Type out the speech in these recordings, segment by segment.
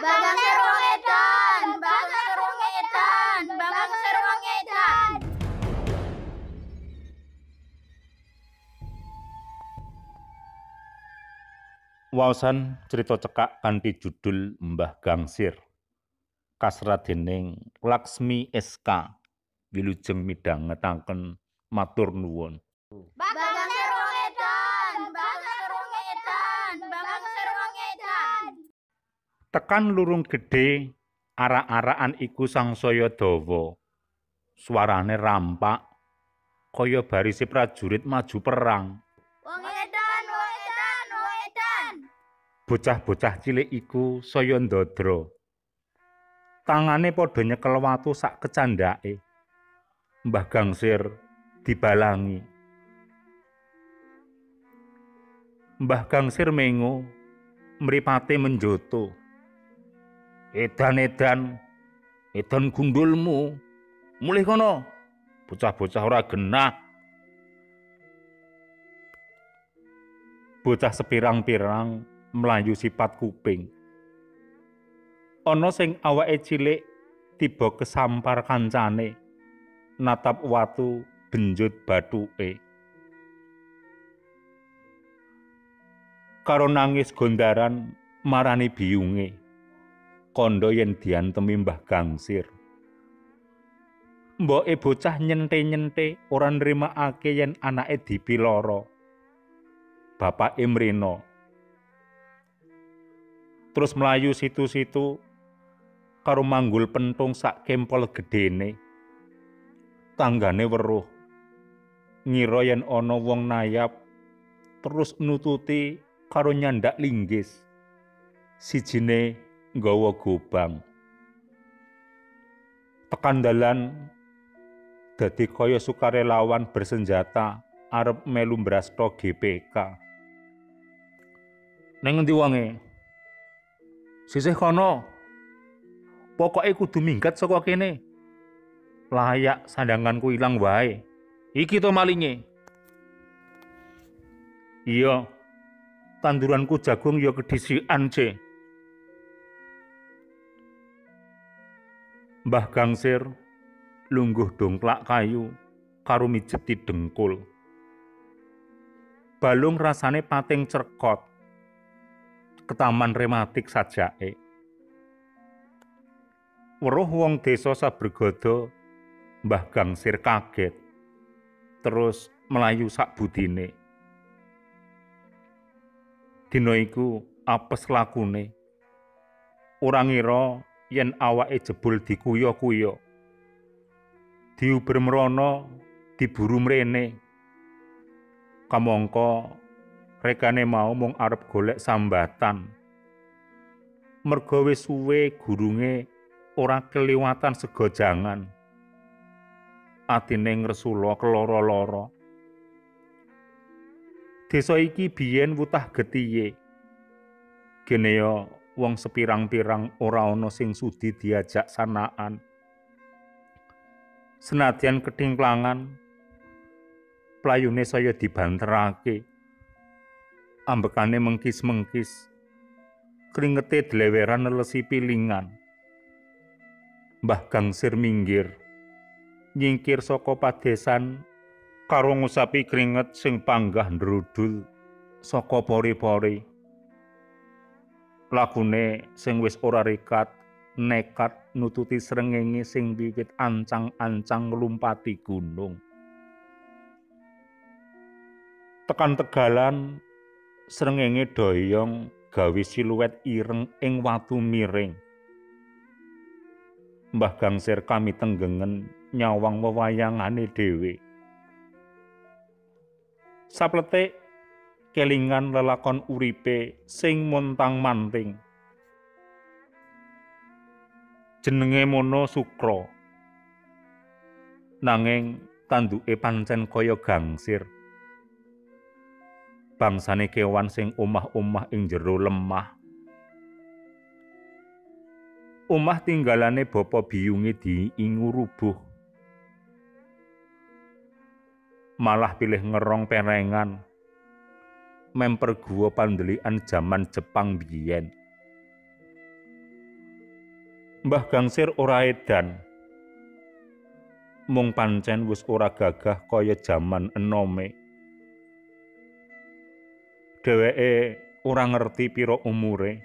Mbah Gangsir wong edan, Mbah Gangsir wong edan, Mbah Gangsir wong edan. Waosan crita cekak kanthi judul Mbah Gangsir. Kasrat dening Laksmi SK. Wilujeng midhangetaken matur nuwun. Mbah Gangsir wong edan, Mbah Gangsir wong edan, Mbah Gangsir wong edan. Tekan lurung gedhe, arak-arakan iku sangsaya dawa. Suarane rampak kaya barise prajurit maju perang. Wong edan, wong edan, wong edan. Bocah-bocah cilik iku saya ndadra. Tangane padha nyekel watu sak kecandhake. Mbah Gangsir dibalangi. Mbah Gangsir mengo, mripate menjoto. Edan-edan, edan gundulmu. Mulih kono. Bocah-bocah ora genah. Bocah sepirang-pirang mlayu sipat kuping. Ana sing awake cilik tiba kesampar kancane, natap watu benjut bathuke. Karo nangis gondaran marani biyunge, kandha yen diantemi Mbah Gangsir. Mboke bocah nyente-nyente ora nrimakake yen anake dipiloro. Bapake mrena. Terus mlayu situ-situ karo manggul pentung sak kempol gedene. Tanggane weruh. Ngira yen ana wong nayap, terus nututi karo nyandak linggis. Sijine nggawa gobang. Tekan dalan dadi kaya sukarelawan bersenjata arep melu mbrasta GPK. Neng endi wonge? Sisih kono. Pokoke kudu minggat saka kene. Layak sandanganku ilang wae. Iki to malinge. Iya. Tanduranku jagung ya kedhisikan, Ce. Mbah Gangsir lungguh dongklak kayu karo mijeti dengkul. Balung rasane pating cerkot. Ketaman rematik sajake. Weruh wong desa sabergada, Mbah Gangsir kaget. Terus mlayu sak budine. Dina iku apes lakune. Ora ngira yen awake jebul dikuya-kuya. Diuber mrana, diburu mrene. Kamangka rekane mau mung arep golek sambatan. Merga wis suwe gurunge ora keliwatan sega jangan. Atine ngresula keloro-loro. Desa iki biyen wutah getiye. Geneya wong sepirang-pirang ora ana sing sudi diajak sanaan. Senadyan ketingklangan, playune saya dibanterake. Ambekane mengkis-mengkis, kringete dleweran nelesi pilingan. Mbah Gangsir minggir, nyingkir saka padesan karo ngusapi kringet sing panggah ndrudul saka pori-pori. Lakune sing wis ora rikat nekat nututi srengenge sing wiwit ancang-ancang nglumpati gunung. Tekan tegalan srengenge doyong gawe siluet ireng ing watu miring. Mbah Gangsir kami tenggengen nyawang wewayangane dhewe. Sapletik kelingan lelakon uripe sing montang-manting. Jenenge Mono Sukra. Nanging tanduke pancen kaya gangsir. Bangsane kewan sing omah-omah ing jero lemah. Omah tinggalane bapa biyunge diingu rubuh. Malah pilih ngerong perengan. Memper guwa pandelikan jaman Jepang biyen. Mbah Gangsir ora edan. Mung pancen wis ora gagah kaya jaman enome. Dheweke ora ngerti pira umure.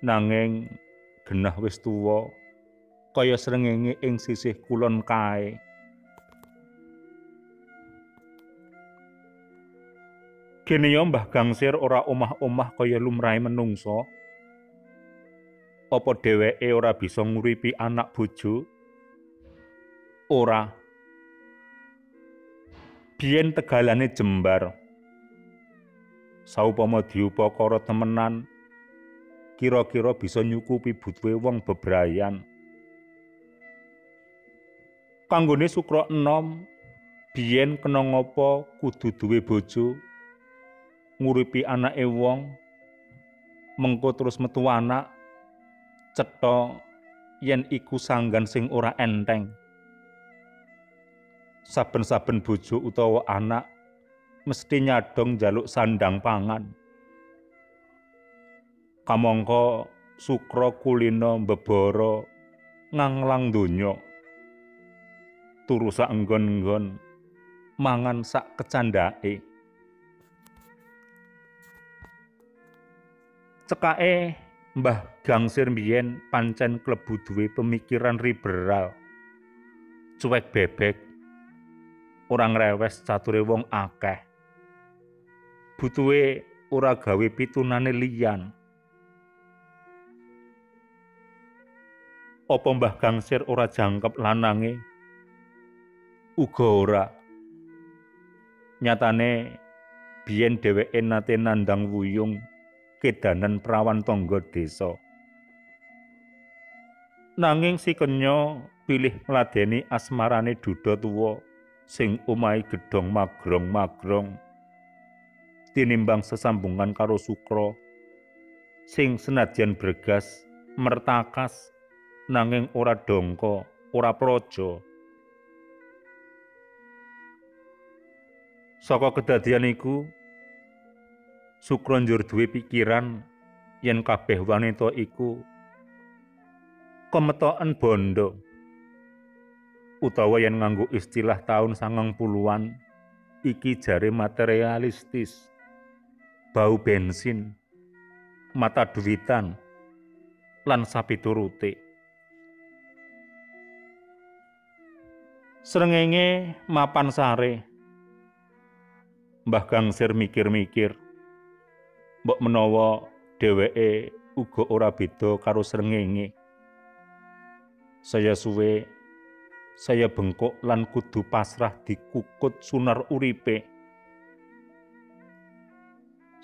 Nanging genah wis tuwa kaya srengenge ing sisih kulon kae. Kene ya Mbah Gangsir ora omah-omah kaya lumrahe menungsa. Apa dheweke ora bisa nguripi anak bojo? Ora. Biyen tegalane jembar. Saupama diupakara temenan, kira-kira bisa nyukupi butuhe wong bebrayan. Kanggone Sukra enom, biyen kena ngapa kudu duwe bojo, nguripi anake wong, mengko terus metu anak, cetha yen iku sanggan sing ora enteng. Saben-saben bojo utawa anak mesti nyadong njaluk sandang pangan. Kamangka Sukra kulina mbebara nganglang donya, turu sak nggon-nggon, mangan sak kecandhake. Cekake Mbah Gangsir mbiyen pancen klebu duwe pemikiran liberal, cuek bebek, ora ngrewes cature wong akeh. Butuhe ora gawe pitunane liyan. Apa Mbah Gangsir ora jangkep lanange? Uga ora. Nyatane biyen dheweke nate nandhang wuyung kedanan prawan tangga desa. Nanging si kenya pilih ngladeni asmarane duda tuwa sing omahe gedhong magrong-magrong tinimbang sesambungan karo Sukra sing senadyan bregas mertakas nanging ora dongko, ora praja. Saka kedadian iku Sukra njur duwe pikiran yen kabeh wanita iku kemetoken bondo, utawa yen nganggo istilah taun 90-an iki jare materialistis, bau bensin, mata duwitan, lan sapiturute. Srengenge mapan sare. Mbah Gangsir mikir-mikir, mbok menawa dheweke uga ora beda karo srengenge. Saya suwe, saya bengkok lan kudu pasrah dikukut sunar uripe.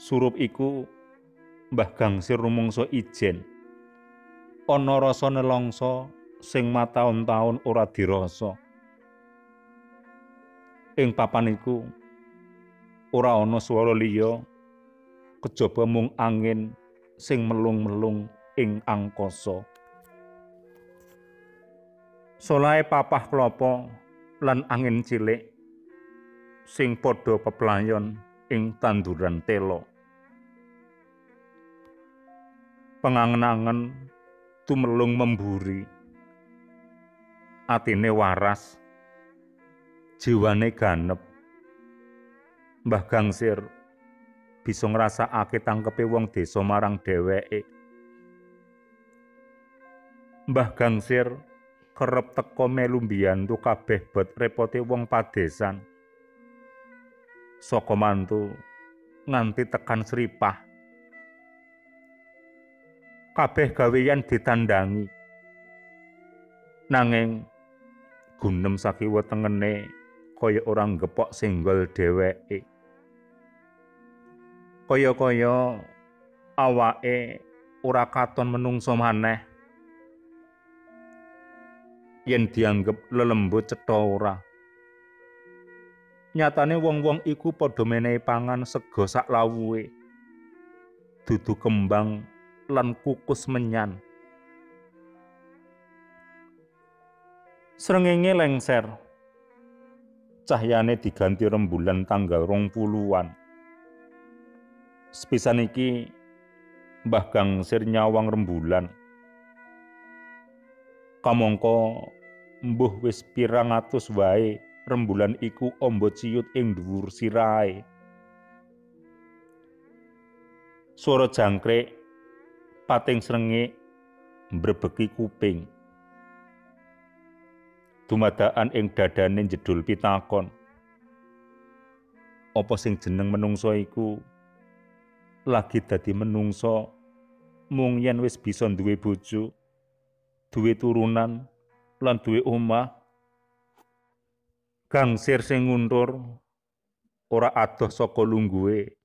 Surup iku Mbah Gangsir rumangsa ijen. Ana rasa nelongso sing mataun-taun ora dirasa. Ing papan iku ora ana swara liya kejaba mung angin sing melung-melung ing angkasa. Solahe papah klapa lan angin cilik sing padha peplayon ing tanduran tela. Pengangen-angen tumelung memburi. Atine waras, jiwane ganep. Mbah Gangsir bisa ngrasakake tangkepe wong desa marang dheweke. Mbah Gangsir kerep teka melu mbiyantu kabeh bot repote wong padesan. Saka mantu nganti tekan sripah. Kabeh gaweyan ditandangi. Nanging gunem sakiwa tengene kaya ora ngepok senggol dheweke. Kaya-kaya awake ora katon menungso maneh. Yen dianggep lelembut cetha ora. Nyatane wong-wong iku padha menehi pangan sega sak lawuhe, dudu kembang lan kukus menyan. Srengenge lengser. Cahyane diganti rembulan tanggal 20-an. Sepisan iki Mbah Gangsir nyawang rembulan. Kamangka mbuh wis pirang atus wae rembulan iku amba ciyut ing dhuwur sirahe. Swara jangkrik pating srengik mbrebeki kuping. Dumadakan ing dadane njedhul pitakon. Apa sing jeneng menungsa iku lagi dadi menungsa mung yen wis bisa duwe bojo, duwe turunan lan duwe omah? Gangsir sing nguntur ora adoh saka lungguhe,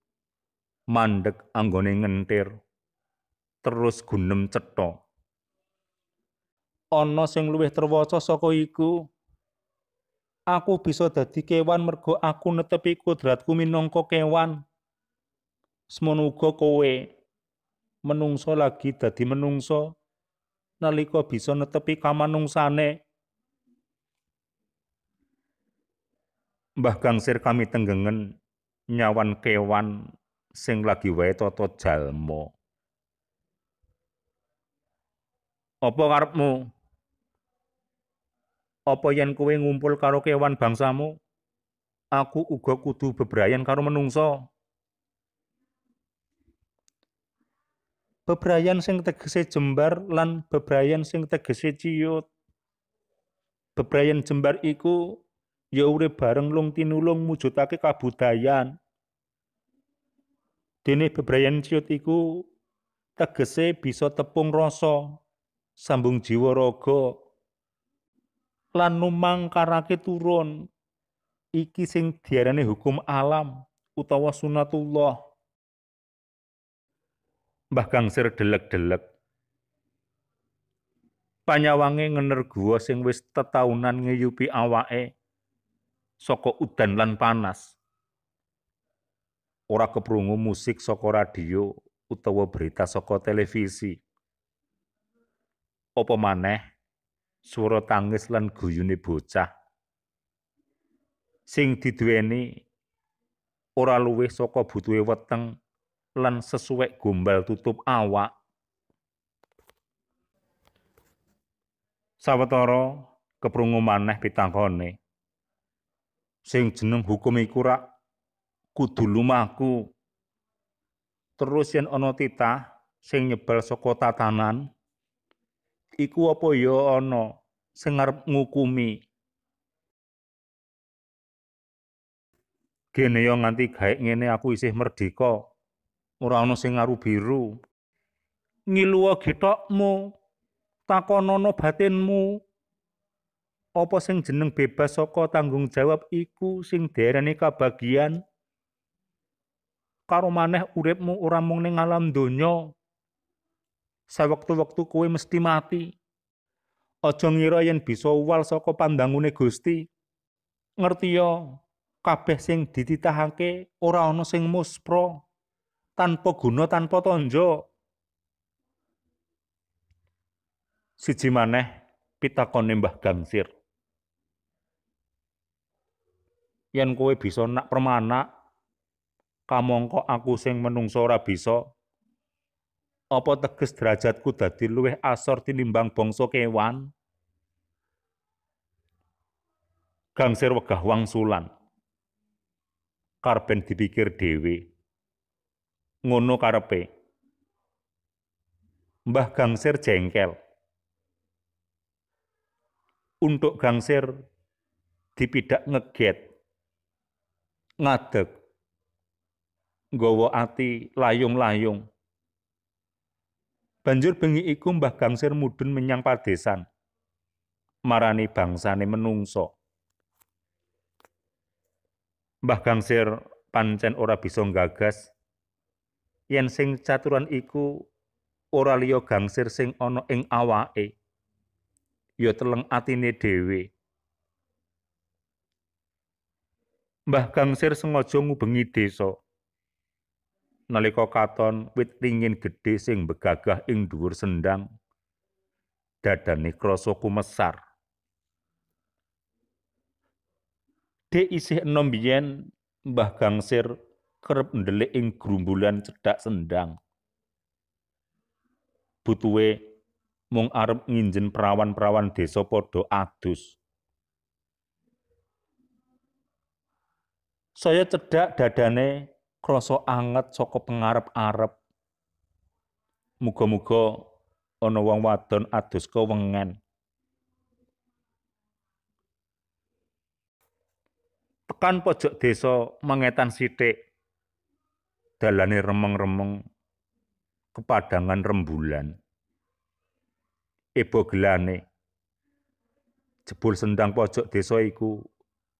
mandeg anggone ngentir, terus gunem cetha. Ana sing luwih terwaca saka iku. Aku bisa dadi kewan merga aku netepi kodratku minangka kewan. Semono uga kowe, menungsa lagi dadi menungsa nalika bisa netepi kamanungsane. Mbah Gangsir kami tenggengen nyawan kewan sing lagi wae tata jalma. Apa karepmu? Apa yen kowe ngumpul karo kewan bangsamu, aku uga kudu bebrayan karo menungsa? Bebrayan sing tegese jembar lan bebrayan sing tegese ciyut. Bebrayan jembar iku ya urip bareng lung tinulung mujudake kabudayan. Dene bebrayan ciyut iku tegese bisa tepung rasa, sambung jiwa raga, lan numangkarake turun. Iki sing diarani hukum alam utawa sunatullah. Mbah Gangsir delek-delek. Panyawange ngener guwa sing wis tetaunan ngeyupi awake saka udan lan panas. Ora keprungu musik saka radio utawa berita saka televisi. Apa maneh swara tangis lan guyune bocah sing diduweni ora luwih saka butuhe weteng lan sesuwek gombal tutup awak. Sawetara keprungu maneh pitakone. Sing jeneng hukum iku rak kudu lumaku. Terus yen ana titah sing nyebal saka tatanan, iku apa ya ana sing arep ngukumi? Gene ya nganti gaek ngene aku isih merdeka. Ora ana sing ngaru biru. Ngiluwa gethokmu, takonono batinmu. Apa sing jeneng bebas saka tanggung jawab iku sing diarani kabagian? Karo maneh uripmu ora mung ning alam donya. Sawektu-wektu kowe mesti mati. Aja ngira yen bisa uwal saka pandangune Gusti. Ngerti ya, kabeh sing dititahake ora ana sing muspra, tanpa guna tanpa tandha. Siji maneh pitakone Mbah Gangsir. Yen kowe bisa nak permanak, kamangka aku sing menungsa ora bisa. Apa teges derajatku dadi luwih asor tinimbang bangsa kewan? Gangsir wegah wangsulan. Karben dipikir dhewe. Ngono karepe. Mbah Gangsir jengkel. Untuk Gangsir dipidak ngeget, ngadeg, nggawa ati layung-layung. Banjur bengi iku Mbah Gangsir mudhun menyang padesan, marani bangsane menungsa. Mbah Gangsir pancen ora bisa nggagas yen sing caturan iku ora liya gangsir sing ana ing awake, ya teleng atine dhewe. Mbah Gangsir sengaja ngubengi desa. Nalika katon wit ringin gedhe sing begagah ing dhuwur sendang, dadane krasa kumesar. Dek isih enom biyen, Mbah Gangsir kerep ndelik ing grumbulan cedhak sendang. Butuhe Mung arep nginjen prawan-prawan desa padha adus. Saya cedhak dadane krasa anget saka pengarep-arep. Muga-muga ana wong wadon adus kewengen. Tekan pojok desa mengetan sithik. Dalane remeng-remeng kepadangan rembulan. Ebo gelane. Jebul sendang pojok desa iku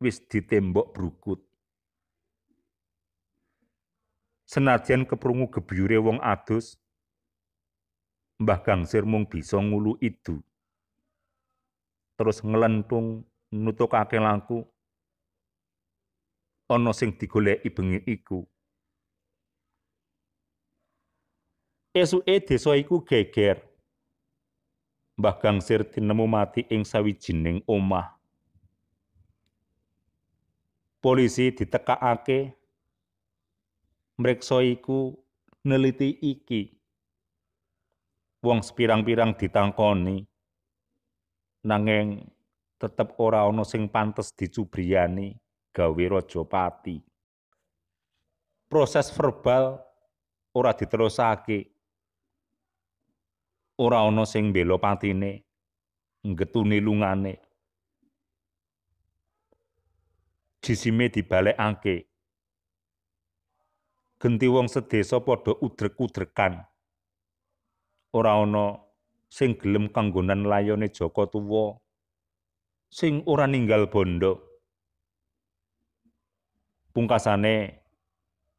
wis ditembok brukut. Senadyan keprungu gebyure wong adus, Mbah Gangsir mung bisa ngulu idu. Terus nglentung nutukake laku. Ana sing digoleki bengi iku. Esuke desa iku geger. Mbah Gangsir tinemu mati ing sawijining omah. Polisi ditekakake mreksa iku neliti iki. Wong sepirang-pirang ditangkoni. Nanging tetep ora ana sing pantes dicubriyani gawe raja pati. Proses verbal ora diterusake. Ora ana sing mbela patine, nggetuni lungane. Jisime dibalekake. Genti wong sedesa padha udrek-udrekan. Ora ana sing gelem kanggonan layone Jaka tuwa sing ora ninggal bondo. Pungkasane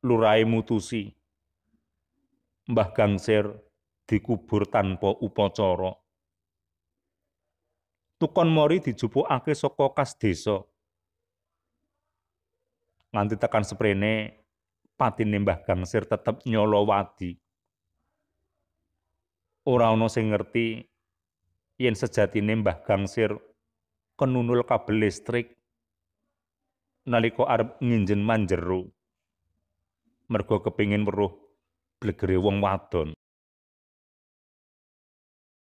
lurahe mutusi Mbah Gangsir dikubur tanpa upacara. Tukon mori dijupukake saka kas desa. Nganti tekan seprene patine Mbah Gangsir tetep nyala wadi. Ora ana sing ngerti yen sejatine Mbah Gangsir kenunul kabel listrik nalika arep nginjen manjero merga kepingin weruh blegere wong wadon.